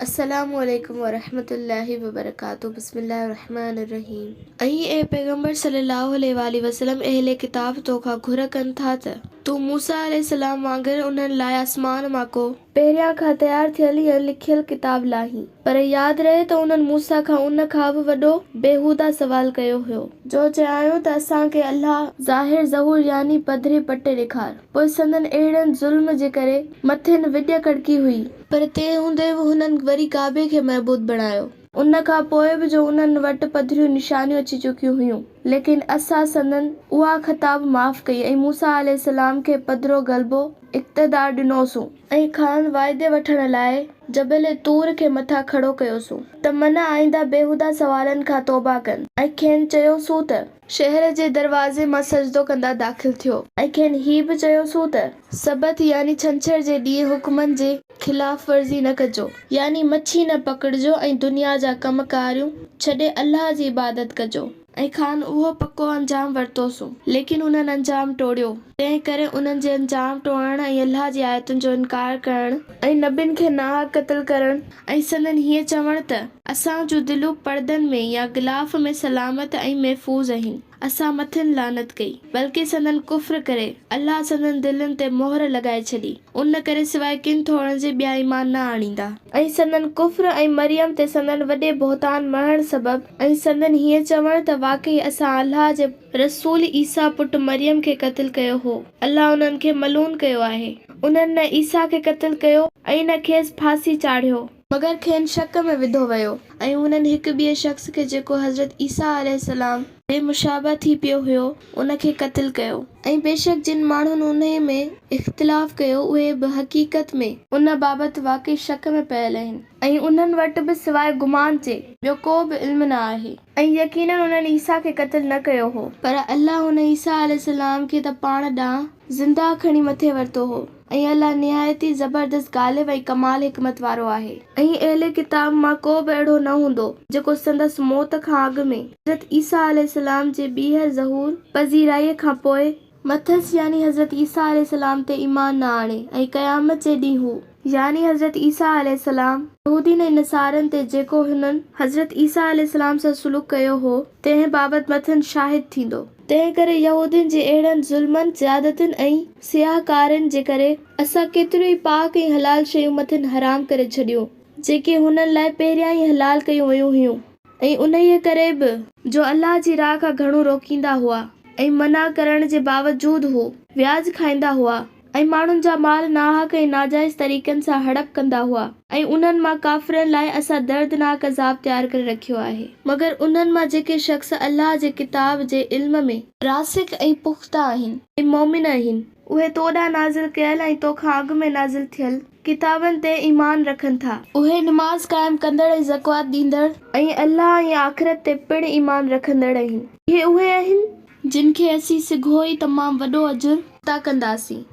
السلام عليڪم ورحمة الله وبرڪاته بسم الله الرحمٰن الرحيم ۽ اي پيغمبر صلي الله عليه واٰله وسلم اهل ڪتاب تو کان گهر ڪن ٿا ته تون موسيٰ عليه السلام وانگر انهن لاء آسمان مان ڪو پهريان کان تيار ٿيل يا لکيل ڪتاب لاهين. پر ياد رهي ته انهن موسيٰ کان ان کان به وڏو بيهوده سوال ڪيو هيو، جو چيائون ته اسان کي الله ظاهر ظهور يعني پڌري پٽي ڏيکار. پوء سندن اهڙن ظلم جي ڪري مٿين وڄ ڪڙڪي هئي. پر تنهن هوندي به هنن وري ڪعبي کي معبود بڻايو. ان کان پوء به جو انهن وٽ پڌريون نشانيون اچي چڪيون هيون، ليڪن اسان سندن اها خطا به معاف ڪئي ۽ موسيٰ عليه السلام کي پڌرو غلبو، اقتدار، ڏنوسون. ۽ کانئن واعدي وٺڻ لاء جبل طور کي مٿان کڙو ڪيوسون ته من آئنده بيهوده سوالن کان توبه ڪن ۽ کين چيوسون ته. شهر جي دروازي مان سجدو ڪندا داخل ٿيو. ۽ کين هي به چيوسون ته. سبت يعني ڇنڇر جي ڏينهن حڪمن جي. خلاف ورزي نه ڪجو، يعني مڇي نه پڪڙجو ۽ دنيا جا ڪم ڪاريون ڇڏي الله جي عبادت ڪجو. ۽ کانئن اهو پڪو انجام ورتوسون، ليڪن انهن انجام ٽوڙيو، تنهن ڪري انهن جي انجام ٽوڙڻ ۽ الله جي آيتن جو انڪار ڪرڻ، ۽ نبين کي ناحق قتل ڪرڻ، ۽ سندن هيئن چوڻ ته، اسان جون دليون پڙدن ۾ يا غلاف ۾ سلامت ۽ محفوظ اهن. اسان مٿن لعنت ڪئي، بلڪه سندن ڪفر ڪري، الله سندن دلين تي مهر لڳائي ڇڏي، ان ڪري سواء ڪن ٿورن جي ٻيا ايمان نه آڻيندا. ۽ سندن ڪفر ۽ مريم تي سندن وڏي بهتان مڙهڻ سبب، ۽ سندن هيئن چوڻ ته واقعي اسان الله جي رسول عيسيٰ پٽ مريم کي قتل ڪيو هو، الله انهن کي ملعون ڪيو آهي، انهن نه عيسيٰ کي قتل ڪيو ۽ نه کيس ڦاسي چاڙهيو. مگر کين شڪ ۾ وڌو ويو ۽ انهن هڪ ٻئي شخص کي جيڪو حضرت عيسيٰ عليه السلام جي مشابه ٿي پيو هيو ان کي قتل ڪيو ۽ بيشڪ جن ماڻهن انهي ۾ اختلاف ڪيو اهي به حقيقت ۾. ان بابت واقعي شڪ ۾ پيل آهن ۽ انهن وٽ به سواء گمان جي ٻيو ڪو به علم نه آهي ۽ يقيناً انهن عيسيٰ کي قتل نه ڪيو هو. پر الله ان عيسيٰ عليه السلام کي ته پاڻ ڏانهن زنده کڻي مٿي ورتو هو. ۽ الله نهايت ئي زبردست غالب ۽ ڪمال حڪمت وارو آهي. ۽ اهل ڪتاب مان ڪو به اهڙو نه هوندو، جيڪو سندس موت کان اڳ ۾، حضرت عيسيٰ عليه السلام جي ٻيهر ظهور پذيرائيء کان پوء، مٿس يعني حضرت عيسيٰ عليه السلام تي ايمان نه آڻي ۽ قيامت جي ڏينهن هو، يعني حضرت عيسيٰ عليه السلام، يهودين ۽ نصارن تي جيڪو هنن حضرت عيسيٰ عليه السلام سان سلوڪ ڪيو هو، تنهن بابت مٿن شاهد ٿيندو. تنهن ڪري يهودين جي اهڙن ظلمن، زيادتين ۽ سياهه ڪارين جي ڪري اسان ڪيتريون ئي پاڪ ۽ حلال شيون مٿن حرام ڪري ڇڏيون، جيڪي هنن لاء پهريان ئي حلال ڪيون ويون هيون ۽ انهيء ڪري به، جو الله جي راهه کان گهڻو روڪيندا هئا ۽ منع ڪرڻ جي باوجود هو وياج کائيندا هئا. ۽ ماڻهن جا مال ناحق ۽ ناجائز طريقن سان هڙپ ڪندا هئا ۽ انهن مان ڪافرن لاء اسان دردناڪ عذاب تيار ڪري رکيو آهي. مگر انهن مان جيڪي شخص الله جي ڪتاب جي علم ۾. راسخ ۽ پختا آهن ۽ مؤمن آهن. اهي تو ڏانهن نازل ڪيل ۽ تو کان اڳ ۾ نازل ٿيل ڪتابن تي ايمان رکن ٿا. اهي نماز قائم ڪندڙ ۽ زڪوات ڏيندڙ. ۽ الله ۽ آخرت تي پڻ ايمان رکندڙ آهن. اهي اهي آهن. جن کي اسين سگهو ئي تمام وڏو اجر. عطا ڪنداسين.